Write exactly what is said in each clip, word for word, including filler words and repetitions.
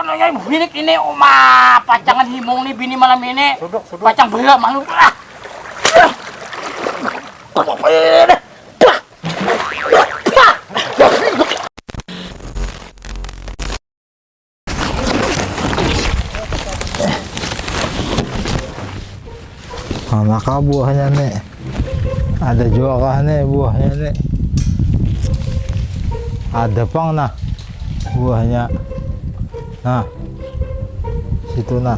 Nanya buhilik ini, uma pacangan himung nih bini malam ini. Suduk, suduk. Pacang bela malu lah. Mana kah buahnya nih? Ada juga kah nih buahnya nih? Ada pang nah buahnya. Nah, situ nah.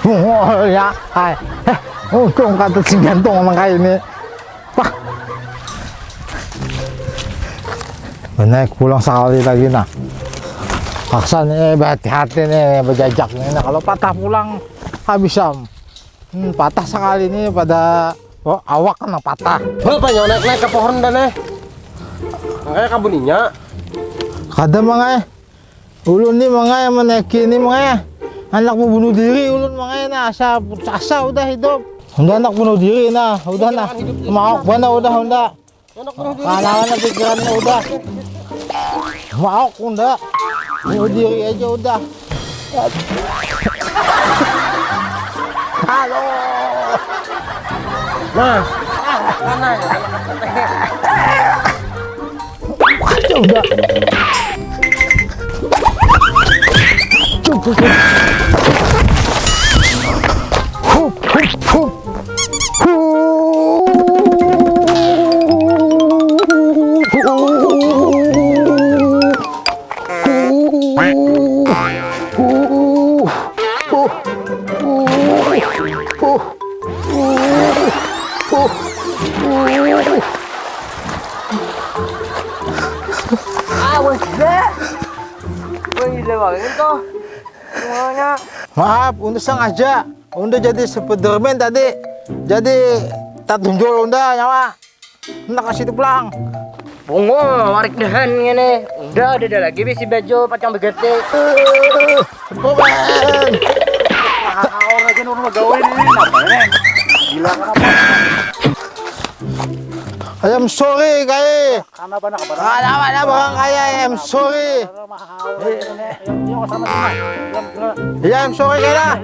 Oh ya, hai. Eh, untung kata si gantung orang kayak ini. Wah. Naik pulang sekali lagi nah. Paksa nih berhati-hati nih berjajak nih. Nah, kalau patah pulang habis am. Hmm, patah sekali nih pada oh, awak kena patah. Berapa yang naik naik ke pohon dan eh? Makanya kabuninya. Kada mangai. Ulun ni mangai menaiki ni mangai. Anak mau bunuh diri ulun mangai nah asa putus asa udah hidup. Udah anak bunuh diri nah, udah nah. Maok bana udah udah. Anak bunuh diri. Mana mana pikirannya udah. Maok udah. Bunuh diri aja udah. Halo. Nah, mana ya? Aja udah. Cukup. Hup, hup, hup. Hup. Awas ya. Wah gila banget tuh. Semuanya. Maaf, untuk sengaja. Unda jadi Spiderman tadi. Jadi tak tunjul unda nyawa. Unda kasih itu pulang. Bungo, warik dahan ngene. Unda ada lagi bisi baju pacang begete. Bukan. Orang lagi nurun gawe ini apa ini? Gila kenapa? I am sorry kai. Karena apa nak apa? Karena apa nak bang kai I am sorry. Iya I am sorry kai lah.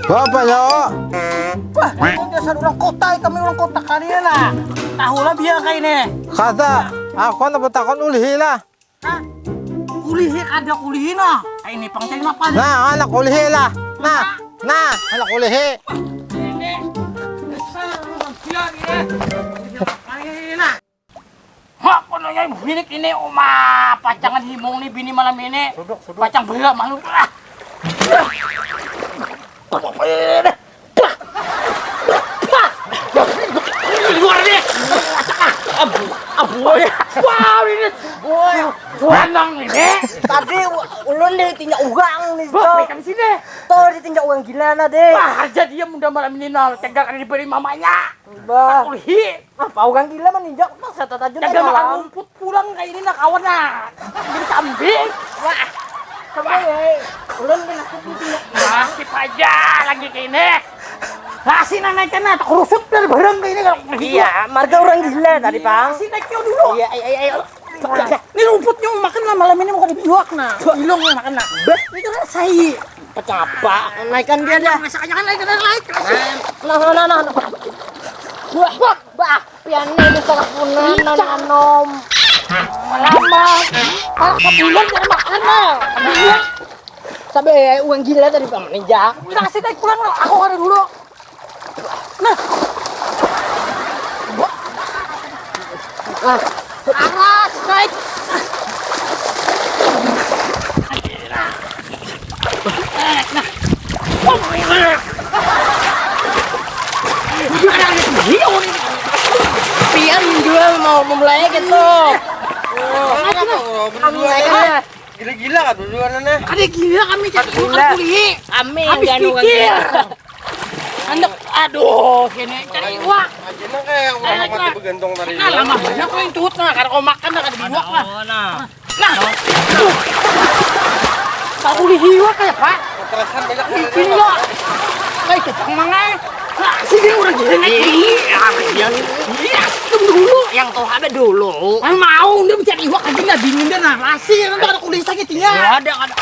Bapak ya. Wah, dasar orang kota, kami orang kota kali ya lah. Tahu lah biar kayak ini. Kata, aku nak bertakon ulihi lah. Hah? Ulihi kada ulihi nah. Kayak ini pang cari makan. Nah, anak ulihi lah. Nah, nah, anak ulihi. Ini. Ini nah. Hah, kono nyai buhilik ini uma pacangan himung nih bini malam ini. Suduk, suduk. Pacang bela malu lah. Luar nih. Abu, abu. Wah, ini. Boy, lanang ini. Tadi ulun ditinjak ugang nih. Boy, kan sini. Tuh ditinjak ugang gila nah deh. Wah, aja dia muda malam ini nol. Tegal ada diberi mamanya. Bah. Ulihi. Apa orang gila maninjak paksa tatajun. Jaga makan rumput pulang kayak ini nak kawan nak. Jadi kambing. Wah. Coba ya. Ulun kena kupu. Nasib aja lagi kayak ini. Nasi naik kena tak rusut dari barang kayak ini kalau. Iya, marga orang gila tadi pang. Nasi naik dulu. Iya, iya, iya. Ini rumputnya makan lah malam ini mau kada biwak nah. Ilung makan nah. Bah, ini kan sai. Pecapa. Naikkan dia dah. Masak aja kan naik naik naik. Nah, nah, nah, nah. Wah, wah, bah, pian ini salah punan anom. Lama. Kalau kebulan jangan makan lah. Sabe uang gila tadi paman injak. Kasih naik pulang lah. Aku ada dulu. Nah. Nah. Awas, naik. Nah. Pian jual mau memulai gitu. Naik, naik. Gila-gila kan duluan nah. Kada gila kami cari urang kulihi. Kami habis pikir. Anak aduh kene cari iwak. Aja nang kayak urang mati begantung tadi. Nah, lama banyak kau yang tuhut nah, kada kau makan nah kada biwak lah. Nah. Nah. Pak kulihi iwak kayak, Pak. Kekerasan banyak. Ini lah. Kayak itu pang mangai. Nah, sini urang gila naik. Iya, iya. Iya, dulu. Yang tuh ada dulu. Kan mau dia mencari iwak aja nggak dingin dia nah. Lasi kan ada kulit sakit tinggal. Ya ada ada.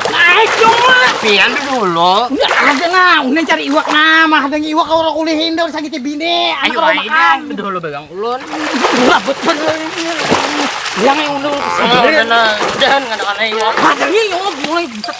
Naik dong lah. Pian dulu. Enggak ada nah, udah cari iwak nah, mah ada iwak kalau kulihin dong sakit bini. Anak Ayo kalau ayo makan. Dulu pegang ulun. Rabut bener. Yang yang udah Udah nah, udah nggak ada aneh ya. Ada nih yang mulai bisa.